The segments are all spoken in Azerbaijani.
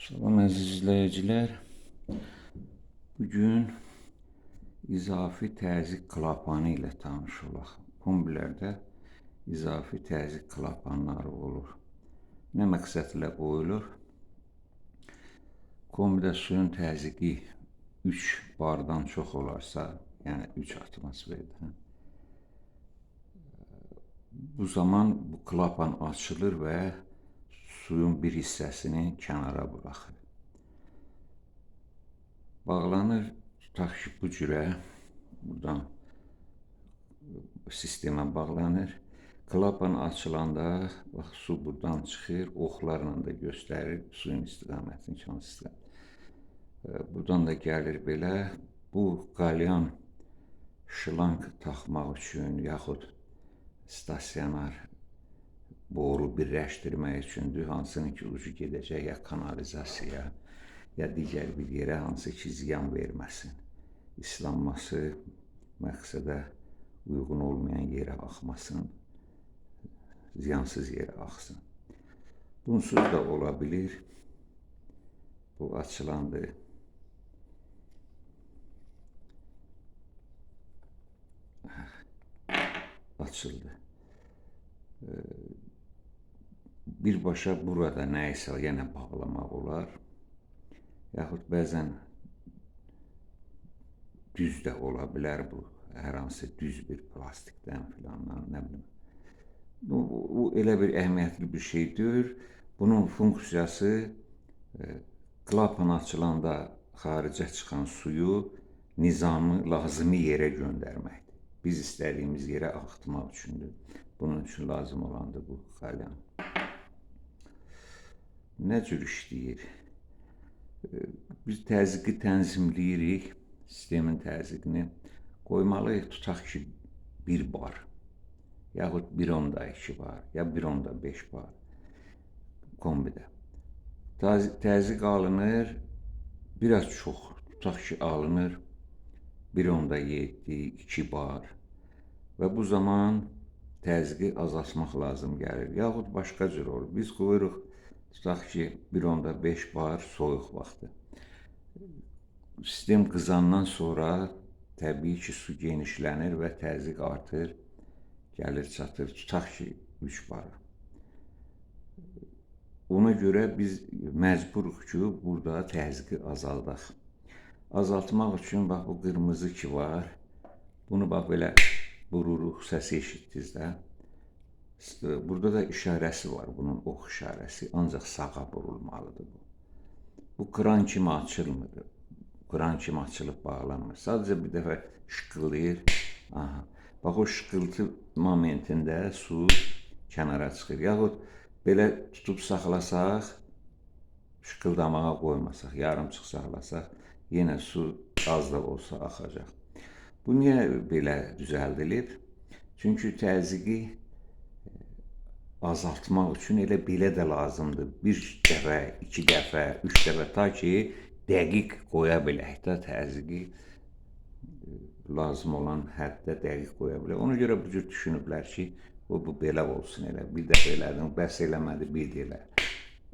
Salam əziz izləyicilər. Bugün izafi təzyiq klapanı ilə tanış olaq. Kombilərdə izafi təzyiq klapanları olur. Nə məqsədlə qoyulur? Kombidə suyun təzyiqi 3 bardan çox olarsa, yəni 3 atmosferdən, bu zaman bu klapan açılır və suyun bir hissəsini kənara buraxır. Bağlanır, tutaq ki, bu cürə buradan sistemə bağlanır. Klapan açılanda, bax, su buradan çıxır, oxlarla da göstərir suyun istiqamətini, hansı istiqamət. Buradan da gəlir belə. Bu qalyan şlanq taxmaq üçün, yaxud stasionar boru birləşdirmək üçündür, hansının ki ucu gedəcək ya kanalizasiyaya, ya digər bir yerə, hansı ki ziyan verməsin. İslanması məqsədə uyğun olmayan yerə axmasın, ziyansız yerə axsın. Bunsuz da ola bilir. Bu açılandır. Açıldı. Birbaşa burada nə isə yenə bağlamaq olar. Yaxud bəzən düz də ola bilər bu. Hər hansı düz bir plastikdən filandan, nə bilim. Bu elə bir əhəmiyyətli bir şey deyil. Bunun funksiyası klapan açılanda xaricə çıxan suyu nizamı lazımi yerə göndərməkdir. Biz istədiyimiz yerə axıtmaq üçündür. Bunun üçün lazım olandır bu qalyan. Nə cür işləyir? Biz təzyiqi tənzimləyirik, sistemin təzyiqini. Qoymalıyıq, tutaq ki, 1 bar, yaxud 1.2 bar, ya 1.5 bar kombidə. Təzyiq alınır, biraz çox, tutaq ki, alınır 1.7, 2 bar və bu zaman təzyiqi azaltmaq lazım gəlir. Yaxud başqa cür olur. Biz qoyuruq, tutaq ki, 1.5 bar soyuq vaxtı. Sistem qızandan sonra təbii ki, su genişlənir və təzyiq artır, gəlir, çatır, tutaq ki, 3 bara. Ona görə biz məcburuq ki, burada təzyiqi azaldaq. Azaltmaq üçün, bax, bu qırmızı ki var, bunu bax, belə vururuq, səsi eşitdiniz də. Burada da işarəsi var, bunun ox işarəsi, ancaq sağa vurulmalıdır bu. Bu kran kimi açılmır, kran kimi açılıb bağlanmır. Sadəcə bir dəfə şıqqıldayır. Aha. Bax, o şıqqıltı momentində su kənara çıxır. Yaxud belə tutub saxlasaq, şıqqıldamağa qoymasaq, yarımçıq saxlasaq, yenə su az da olsa axacaq. Bu niyə belə düzəldilib? Çünki təzyiqi azaltmaq üçün elə belə də lazımdır. Bir dəfə, iki dəfə, üç dəfə ta ki, dəqiq qoya bilək də təzyiqi lazım olan həddə dəqiq qoya bilək. Ona görə bu cür düşünüblər ki, bu belə olsun elə. Bir dəfə elədin, bəs eləmədi, bir də elə.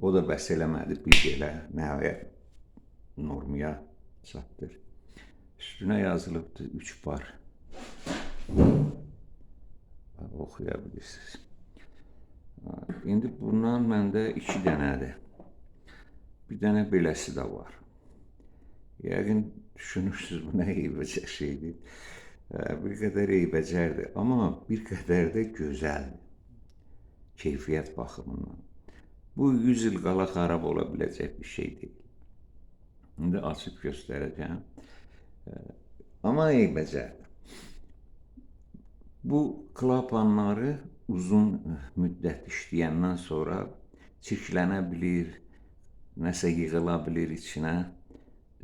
O da bəs eləmədi, bir də elə. Nəhayət normaya çatdır. Üstünə yazılıbdır 3 bar. Oxuya bilirsiniz. İndi bundan məndə 2 dənədir. Bir dənə beləsi də var. Yəqin düşünürsünüz, bu nə eybəcər şeydir. Bir qədər eybəcərdir, amma bir qədər də gözəldir. Keyfiyyət baxımından. Bu 100 il qala xarab ola biləcək bir şey deyil. İndi açıb göstərəcəm. Amma eybəcərdir. Bu klapanları uzun müddət işləyəndən sonra çirklənə bilir, nəsə yığıla bilir içinə,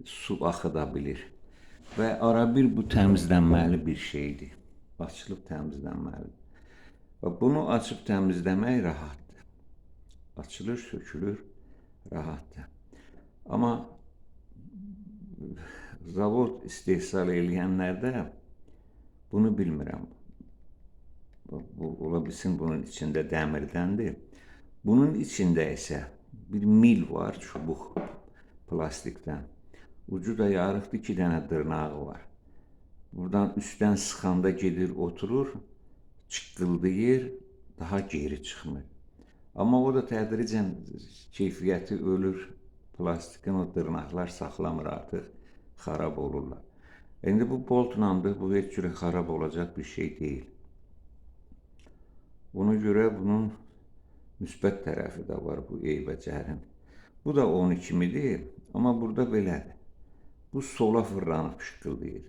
su axıda bilir. Və arabir bu təmizlənməli bir şeydir. Açılıb təmizlənməlidir. Və bunu açıb təmizləmək rahatdır. Açılır, sökülür, rahatdır. Amma zavod istehsal eləyənlərdə bunu bilmirəm. Bu, ola bilsin bunun içində dəmirdəndir. Bunun içində isə bir mil var, çubuq. Plastikdən. Ucu da yarıqdır, 2 dənə dırnağı var. Buradan üstdən sıxanda gedir, oturur, çıqqıldayır, daha geri çıxmır. Amma o da tədricən keyfiyyəti ölür. Plastikin o dırnaqlar saxlamır artıq, xarab olurlar. İndi bu boltlandır, bu heç cürə xarab olacaq bir şey deyil. Buna görə bunun müsbət tərəfi də var bu eybəcərin. Bu da onun kimidir, amma burada belədir. Bu sola fırlanıb şıqqıldayır.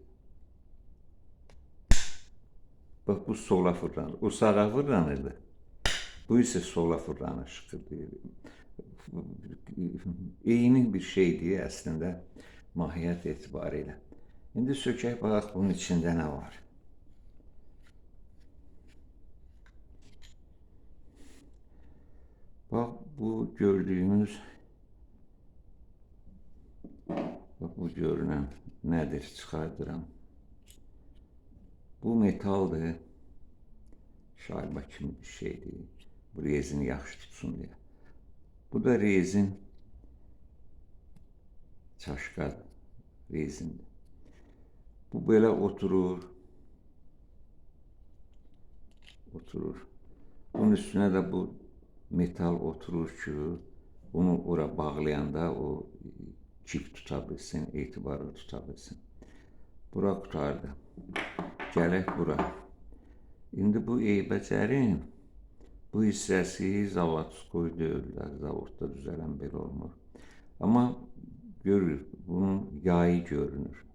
Bax, bu sola fırlanır. O sağa fırlanırdı. Bu isə sola fırlanır, şıqqıldayır. Eyni bir şeydir əslində mahiyyət etibarilə. İndi sökək, baxaq bunun içində nə var. Bax, bu gördüyünüz, bax, bu görünən nədir, çıxardıram. Bu metaldır, şayba kimi bir şeydir. Bu rezini yaxşı tutsun deyə. Bu da rezin çaşqadır, rezindir. Bu belə oturur, oturur. Bunun üstünə də bu metal oturur ki, bunu ora bağlayanda o kip tuta bilsin, etibarlı tuta bilsin. Bura qurtardı. Gələk bura. İndi bu eybəcərin bu hissəsi zavodskoy deyirlər, zavodda düzələn belə olmur. Amma görür, bunun yayı görünür.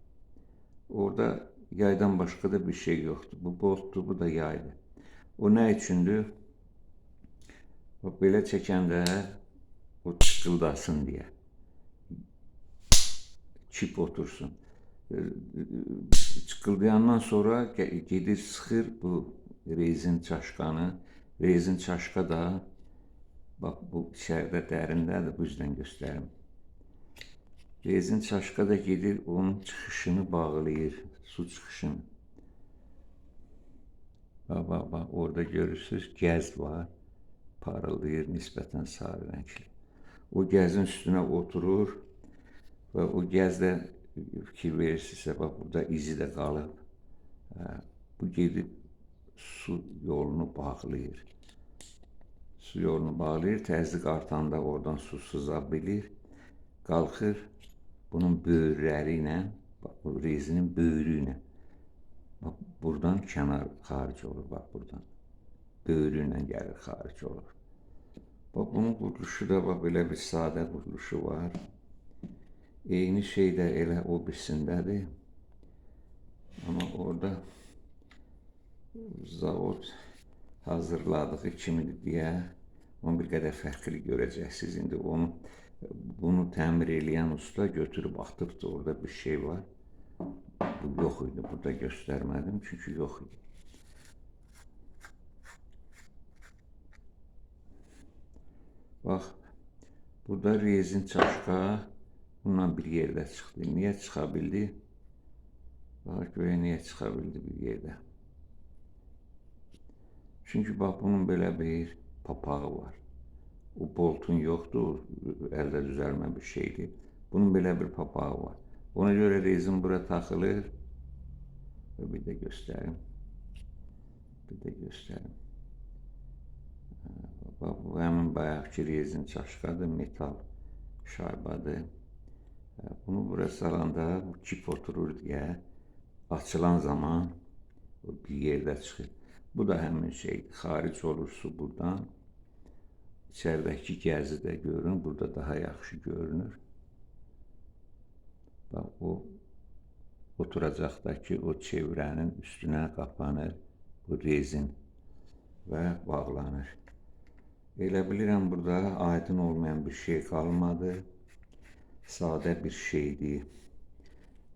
Orada yaydan başqa da bir şey yoxdur. Bu boltdur, bu da yaydır. O nə üçündür? Bax, belə çəkəndə o çıqıldasın deyə. Çip otursun. Çıqıldayandan sonra gedir, sıxır bu rezin çaşqanı. Rezin çaşqa da bax, bu içəridə dərindədir, bu yüzdən göstərim. Rezin çaşqa da gedir, onun çıxışını bağlayır, su çıxışını. Bax, bax, bax, orada görürsünüz, gəz var, parıldayır, nisbətən sarı rəngli. O gəzin üstünə oturur və o gəz də fikir verirsinizsə, bax, burada izi də qalıb. Bu gedib su yolunu bağlayır. Su yolunu bağlayır, təzyiq artanda oradan su sıza bilir. Qalxır bunun böyürləri ilə, bax, bu rezinin böyrü ilə. Bax, buradan kənar xaric olur, bax, buradan. Böyrü ilə gəlir, xaric olur. Bax, bunun quruluşu da, bax, belə bir sadə quruluşu var. Eyni şey də elə o birisindədir. Amma orada zavod hazırladığı kimidir deyə onu bir qədər fərqli görəcəksiniz. İndi onu, bunu təmir eləyən usta götürüb atıbdır, orada bir şey var. Bu yox idi, burada göstərmədim, çünki yox idi. Bax, burada rezin çaşqa bununla bir yerdə çıxdı. Niyə çıxa bildi? Bax, görək niyə çıxa bildi bir yerdə. Çünki bax, bunun belə bir papağı var. O boltun yoxdur, əldə düzəlmə bir şeydir. Bunun belə bir papağı var. Ona görə rezin bura taxılır. Bir də göstərim. Bir də göstərim. Bax, bu həmin bayaqki rezin çaşqadır, metal şaybadır. Bunu bura salanda bu kip oturur deyə açılan zaman o bir yerdə çıxır. Bu da həmin şeydir. Xaric olur su buradan. İçəridəki gəzi də görün. Burada daha yaxşı görünür. Bax, o oturacaqdakı o çevrənin üstünə qapanır bu rezin və bağlanır. Elə bilirəm, burada aydın olmayan bir şey qalmadı. Sadə bir şeydir.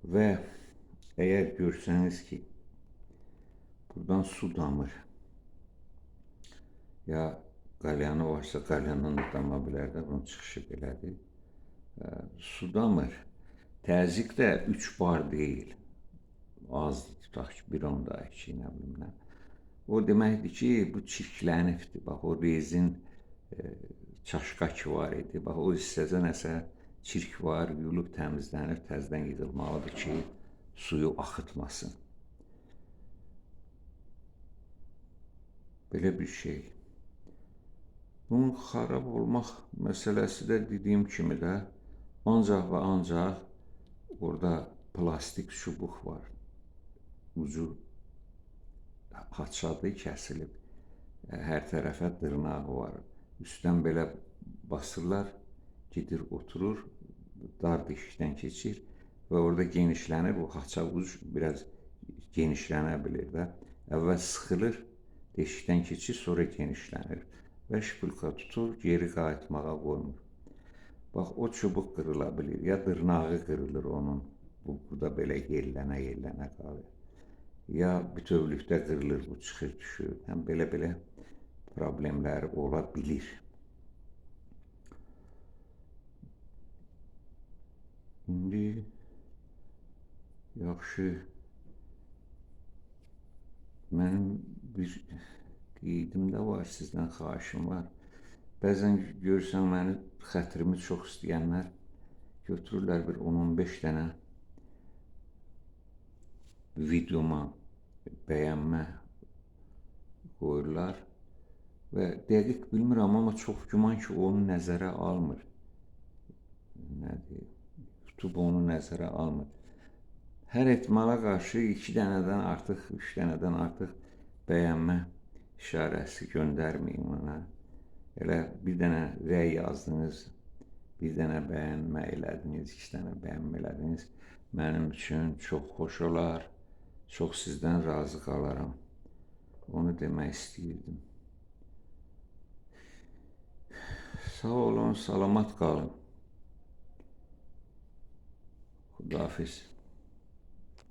Və əgər görsəniz ki, buradan su damır, ya qalyanı varsa qalyandan da dama bilər də, bunun çıxışı belədir. Su damır. Təzyiq də 3 bar deyil. Azdır, tutaq ki, 1.2, nə bilim nə. O deməkdir ki, bu çirklənibdir. Bax, o rezin çaşqa ki var idi. Bax, o hissədə nəsə çirk var, yuyulub təmizlənib, təzədən yığılmalıdır ki, suyu axıtmasın. Belə bir şey. Bunun xarab olmaq məsələsi də dediyim kimi də ancaq və ancaq orada plastik çubuq var. Ucu haçadır, kəsilib. Hər tərəfə dırnağı var. Üstdən belə basırlar, gedir, oturur, dar deşikdən keçir və orada genişlənir. Bu haça uc biraz genişlənə bilir də. Əvvəl sıxılır, deşikdən keçir, sonra genişlənir və şpilka tutur, geri qayıtmağa qoymur. Bax, o çubuq qırıla bilir, ya dırnağı qırılır onun. Bu da belə yellənə-yellənə qalır. Ya bütövlükdə qırılır, bu çıxır, düşür. Həm belə-belə problemləri ola bilir. İndi yaxşı, mənim bir qeydim də var, sizdən xahişim var. Bəzən görürsən məni, xətrimi çox istəyənlər götürürlər bir 10-15 dənə videoma bəyənmə qoyurlar və dəqiq bilmirəm, amma çox güman ki, onu nəzərə almır. Nədir? YouTube onu nəzərə almır. Hər ehtimala qarşı 2 dənədən artıq, 3 dənədən artıq bəyənmə işarəsi göndərməyin ona. Elə bir dənə rəy yazdınız, bir dənə bəyənmə elədiniz, 2 dənə bəyənmə elədiniz. Mənim üçün çox xoş olar, çox sizdən razı qalaram. Onu demək istəyirdim. Sağ olun, salamat qalın. Xudahafiz.